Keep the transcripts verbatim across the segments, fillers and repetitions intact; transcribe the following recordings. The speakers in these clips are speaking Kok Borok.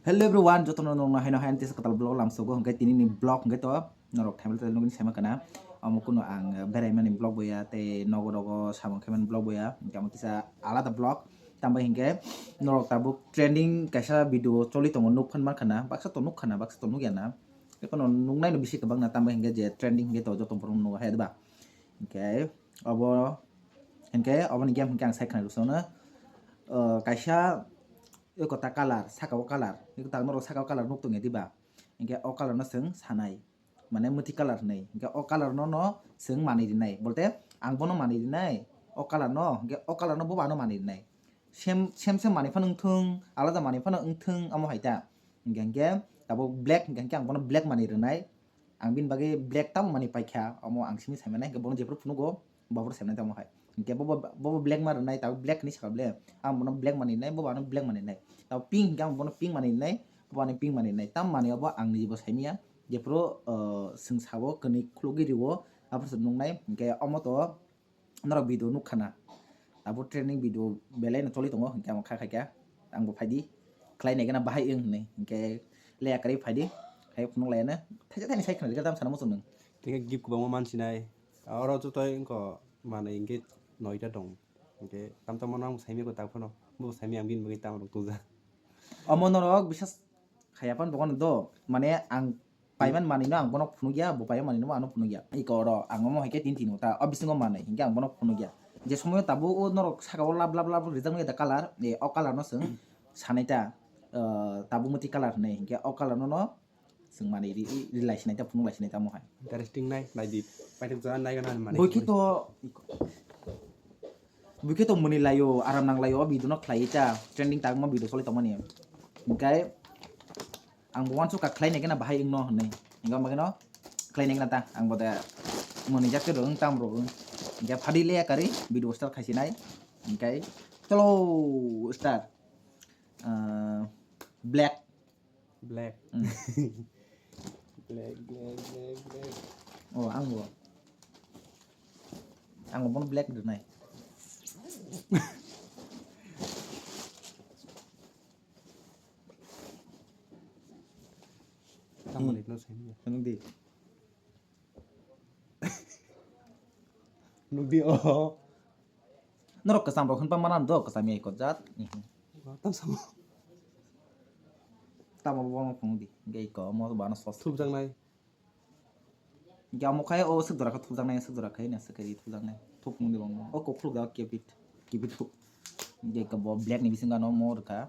Hello everyone, jotono nongno haino haino tesa kwtal vlog lamsogo, hwnkhe tini ni vlog hwnkhe to norok thaimwla thaimwla nugwi saima kana. Omo kuno ang, eh, beraimani vlog bo ya, tei nogo rogo samung khaimani vlog bo ya, hwnkhe omo kisa alada vlog. Tambai hwnkhe norok tabuk trending kaisa video choli tongo, nuk phan mankha na, baksa to nuk khana, baksa to nuk ya na. Ekono nuknai no bisi kwbang na, tambai hwnkhe je trending hwnkhe to joto borok nugo hai ba. Hwnkhe obo, hwnkhe oboni game hwnkhe ang sai khna rwsano, eh, kaisa eko ta colour, saka o colour, eko ta norok saka o colour nuk tongya diba? Hwnkhe o colour no chwng sanai, mane mwtwi colour hinwi. Hwnkhe o colour no, no chwng manwi rinai, bolte ang bono manwi rinai, o colour no, hwnkhe o colour no bobo ano manwi rinai. Same, same, same manwi phano wngthung, alada manwi phano wngthung, omo hai ta. Hwnkhe, hwnkhe tabuk black, hwnkhe, hwnkhe ang bono black manwi rinai. Ang bini bagwi black tamo manwi paikha, omo ang simi saimanai, hwnkhe bono jephuru phunugo, bophuru saimanai tamo hai. Hwnkhe bobo, bobo black ma rwnai, tabuk black hinwi sakha ble. Ang bono black manwi nai, bobo ano black manwi nai. Tabuk pink hwnkhe ang bono pink manwi nai, bobo ano pink manwi nai. Tam manwi obo ang nijibo saimanya. Jephuru, uh, chwng sabo kwnwi khulugwi rwo, aphuru se nuknai. Hwnkhe omo to norok video nukha na. Abo trending video belai no choli tongo, hwnkhe ang kha khaikha, ang bo phaidi, khlai naikhe na bahai wng hinwi, hwnkhe leya kwrwi phaidi, khai phunuk laiya no, thaisa thaini sai khna rikha tamo sana muchung nwng. Tei gift kwbangma mansinai, oro joto wngkha manwi hwnkhe noita tong, hwnkhe tam tamo no ang saimikha tak phano, bo saimya ang bini bagwi tamo rok tungja. Omo norok bisas khaiya pan bokono do, mane ang paiman manwi no ang bono phunukya, bo paiman manwi no ano phunukya. Iko oro ang omo hai khe tin tin ta, o bisingo manwi hinkhe ang bono phunukya. Je somoyo tabuk o norok saka o lab lab lab rijak nukya da colour, e, o colour no chwng sanai ta, eh, tabuk mwtwi colour hinwi hinkhe o colour no no chwng manwi ri, ri, ri lai sinai ta, phunuk lai sinai ta omo hai. Interesting nai, naidi. Paithak jora nai gana manwi. Bui khe to, bui khe to mwnwi laio, aram nang laio, o video no khlai ta, trending tangma video choli tongmani. Hinkhe ang bo uansukha khlai nai gana bahai wngno hinwi. Hinkhe omo kheno khlai nai gana ta, ang bo de mwnwi jak khe rwng tam rwng. Hinkhe phadi le kari video start khai sinai. Hinkhe cholo start. Ah, black. Black. Hmm. Black, black, black, black. Oh, ang bo. Ang bo bono black rwnai. Tamo Hmm. Ritno sini ya. Nung di. Nung di, oh. Norok kwcham rok hwnba mana do, kwcham ya iko jat. Mhm. Tam samo. Tamo bono phung di. Ge iko mo bana sos. Thupjak nai. Ge amo khai o sik dora kha thupjak nai, sik dora khai na sik khai thupjak nai. Thup phung di bono. O kokhuluk da kebit. Kebit thup. Ge iko bo black ni bising gano mo rwkha.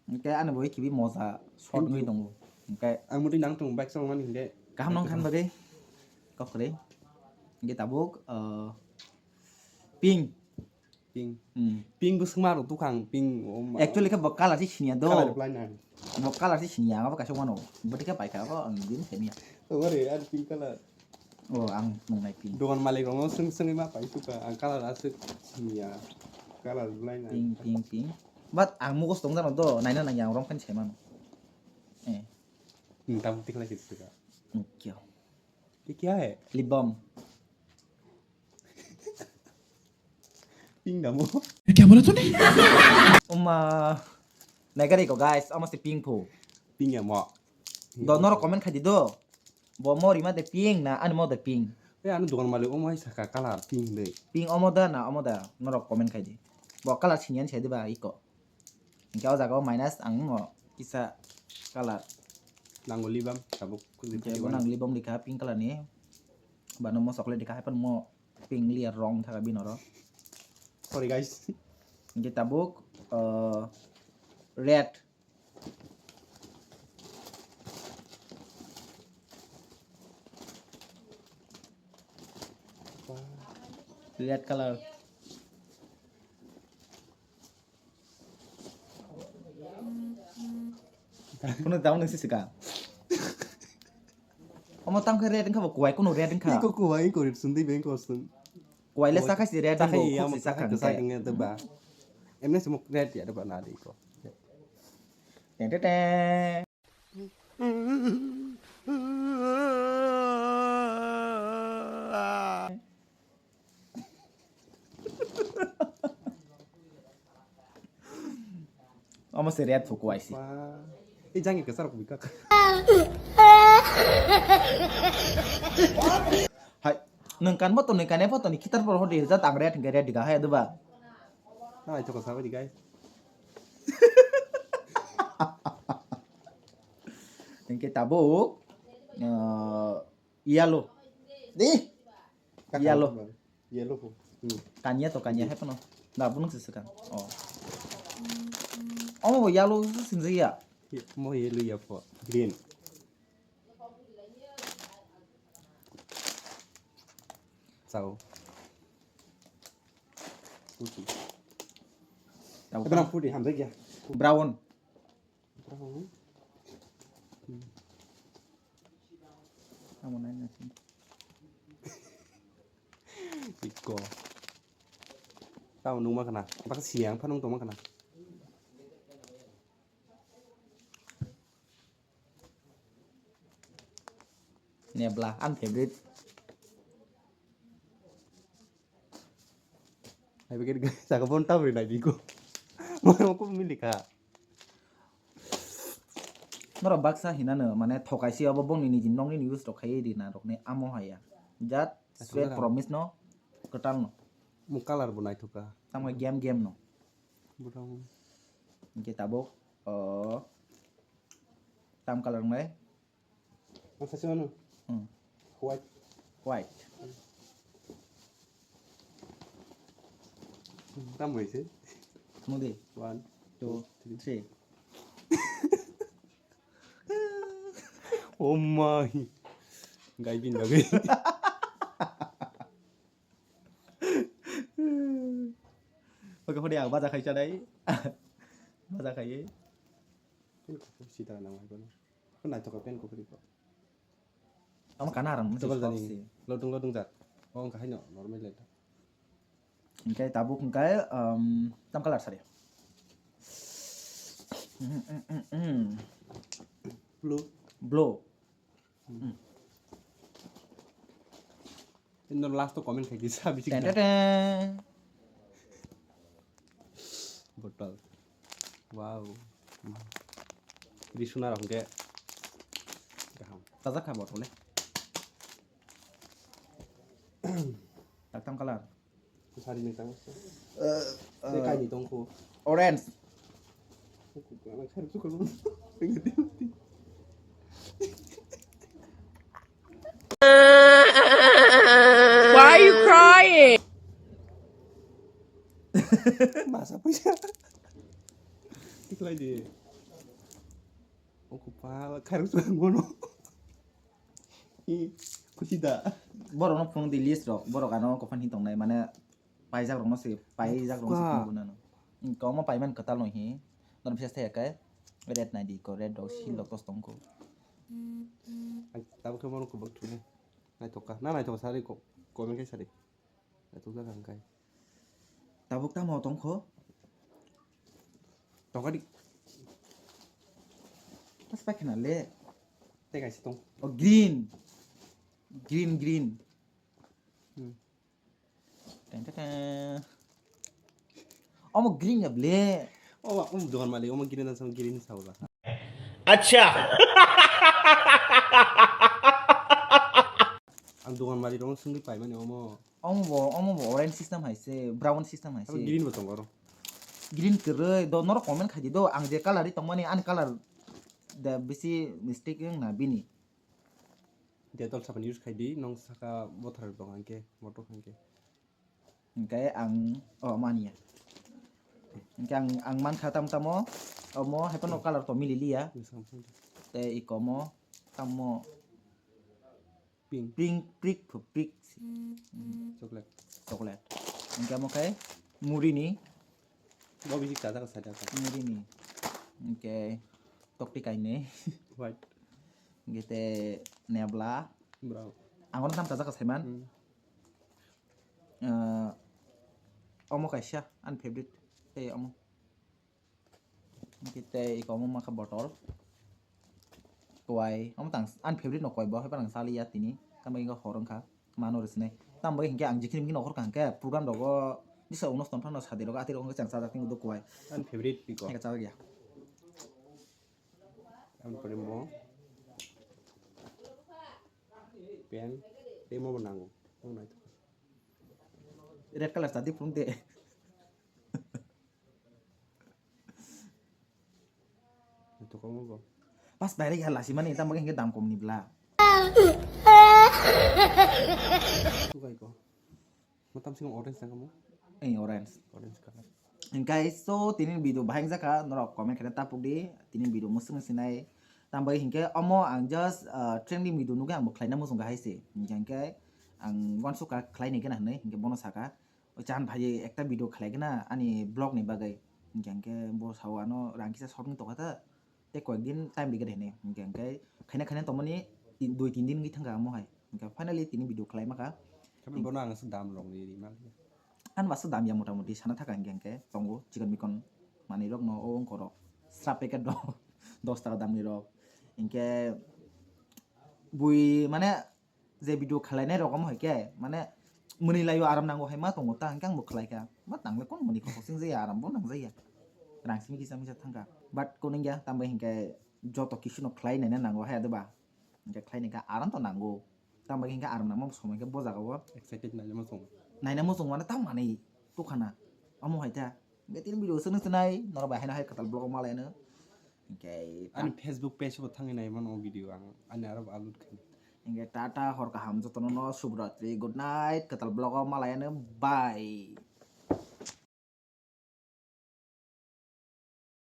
Hwnkhe ani bo kibi moja short wngwi tongo. Hwnkhe ang mutwi nang tongo bike chalaimani hinkhe. Kaham nang khan bagwi kok kwrwi. Hwnkhe tabuk, uh, pink. Pink. Hmm. Pink bwswk ma rw tukha ang pink. Actually khe bo colour se siniya do. Colour reply nang. Bo colour se siniya, ang abo kaisa wano. Bo tikhe paikha abo ang din siniya. Ore, ar pink colour. Oh, ang nungnai pink. Dogan malik rokno swng swngwi ma pai suka, ang colour aswk siniya, colour belai nai. Pink, pink, pink. But ang mugos tong jano do, naina nangya ang rong phan sai mano. Eh. Hmm, tamo tikhlai se suka. Hmm, kya? Ye kya hai? Lip balm. Pink damo. ये क्या बोला तूने? Oma, naigari ko guys, ama se pink pho. Pink ya mo. Do norok comment khai di do. Bo mo rima de pink na, ani mo de pink. Eh, ano dogan malik omo hai saka colour pink de. Pink omo da na omo da, norok comment khai di. Bo colour siniyan sai di ba iko. Hingke o jaga o minus ang mo kisa colour. Nango lip balm tabuk. Hingke bo nang lip balm dikha pink colour ni. Bano mo chocolate dikha hai phan mo pink layer rong thaka bini oro. Sorry guys. Hingke tabuk, eh, red. Red colour. Kuno daun nang sisi ka. Omo tang khe red wngkha bo kuai kuno red wngkha. Iko kuai iko red sundui beng kostum. Kuai le sakha si red wngkha, sakha si amo sakha sakha wngkha. Sakha wngkha ba. Emne sumuk red ya ba na de iko. Teng teng teng. Omo se red phuku aisi. Ba. I jangi kesar kubi kak. Hai, nung kan boto nung kan boto ni kitar bor hodi jat ang red hingke red diga hai duba. Hai, choko sabai di, guys. Hingke tabuk, eh, yellow. Di. Yellow. Yellow po. Hmm. Kanya to kanya hai pono. Na bunuk se sekang. Oh. Omo bo yellow se sinjak ya. Ye-, mo yellow ya po. Green. Sao. Puti. Tabo Ebe nang kan. Puti hamjak ya. Brown. Brown. Hmm. Amo nai nai sini. Iko. Tamo nung ma khana. Bak siang pha nung tong ma khana. Nebla, an favorite. Hai begini guys, saka bon tau rinai digo. Mau aku milik ha. Norok baksa hinano, mane thokaisi obo bongni niji nokni use rok khai rina rokni amo haya. Jat sweat promise no, kwtal no. Mung color bo naithok kha. Tamo game game no. Butang. Hingke tabuk, oh, tam color nai. Ang sachi mano. Hmm. White. White. Tam bai se. Mudi. One, two, three. Oh my. Gai bin lagi. Oke, hodi ang baja khai chanai. Baja khai. Sita nang hai kono. Ko naithok pen ko kri ko. Tamo kana rang musi Double jani. Lotung lotung jak. Oh, wngkha haino normal le. Hingke tabuk hingke, um, tam color sari. Blue. Blue. Hmm. Ini last to comment khai kisa bisi. Ten ten ten. Botol. Wow. Risuna rok hingke. Gaham. Tajak kha botol le. Taktam color. Sari ni tang. Eh, eh. Kaini tongkho. Orange. Why are you crying? Masa puisa. Iklai di. Oku pala kharuk suka ngono. Ih, khusi da. Borok no phunuk di list rok, borok ano kophani tongnai, mane paijak rok no se, paijak rok no se phunuk nano. Komo paiman kwtal no hi, norok bisa thaya khe red nai di ko, red rok sil rok tos tongkho. Ang tabuk khe bono kubuk thwinai. Naithok kha, na naithok sari ko, comment khe sari. Naithok jak ang kai. Tabuk tamo tongkho? Tongkha di. Pas paikha na le. Tei kaisa tong. Oh, green. Green, green. Hmm. Teng, teng, teng. Omo green ya ble. Omo, um, dogan malik, omo green asam green sa ula. Acha. Ang dogan malik rong sungri pai mani omo. Omo bo, omo bo orange system hai se, brown system hai se. Abo green bo tongo oro. Green kwrwi, do norok comment khai di do, ang je color ri tongmani, ani color da bisi mistake wng na bini. Dettol sabon use khai di, nong saka bothar rok hangke, motok hangke. Hingke ang, oh, mania. Hingke ang, ang mankha tam tamo, omo hai phano color to mili liya. Tei ikomo tamo pink, pink, pink, pink. Chocolate. Chocolate. Hingke omo khe muri ni. Bo bisi kaja ka saida ka. Muri ni. Hingke tokti kainwi. White. Hingke te nebla. Brown. Ang ono tam kaja ka saiman. Hmm. Eh, omo kaisa ani favorite. Tei omo. Hingke tei iko omo makha botol. Kwai, omo tang ani favorite no kwai bo, hai phano ang chaliya tini. Tamo hingke hor wngkha, mano rw sinai. Tamo hingke ang jikini mungkhe nokhor kaham khe program rogo bisa unos tong phano sadi rogo atwi rogo hingke chang chajak tini do kwai. Ani favorite iko. Hingke chajak ya. Pore mo pen tei mo bo nango. Mo nai to. Red color tadi phone de. Ito ko mo bo. Pas bayar ya lasi mani tamo hingke dam kom ni bla. Tukai ko. Matam sing orange tang mo. Eh, orange. Orange color. Hingkai so tini video bahai jakha norok comment khe tapuk di, tini video musung sinai. Tambai hingke omo ang just, uh, trending video nugui ang bo khlaina musung hai se. Hingke ang uansukha khlai ni gana hinui hingke bono saka. O chan bhai ekta video khlai gana ani vlog ni bagwi. Hingke bo sao ano rang kisa short ni tokha ta. Tei koyek din time rigad hene, hingke hingke khaina khaina tongmani tin, dui tin din wngwi thangkha amo hai. Hingke finally tini video khlai maka. Khe bono ang se dam rok ri ri ma. Ani baso dam ya mota moti sana thaka hingke hingke tongo chicken bikon manwi rok no o wngkoro sra packet rok dos taka damni rok. Hingke bui mane je video khlainai rok omo hai khe mane mwnwi laio aram nango hai ma tongo ta hingke ang bo khlai kha ma tangle kon mwnwi kok sing jaya aram bo nang jaya rang simi kisa misa thangkha but kono ya tambai hingke joto kisu no khlai naina nango hai adeba hingke khlai naikha aram to nango tambai hingke aram nangma somoi khe bo jaga o excited naina muchung naina muchung mane tam manwi tukhana omo hai ta hingke tini video swnwi swnai norok bai haino hai kwtal vlog o malai no hingke ani Facebook page bo thangwi nai mano video ang ani aro upload khainai. Hingke tata hor kaham jotono no Shubhratri, good night, kwtal vlog o malai ano bye.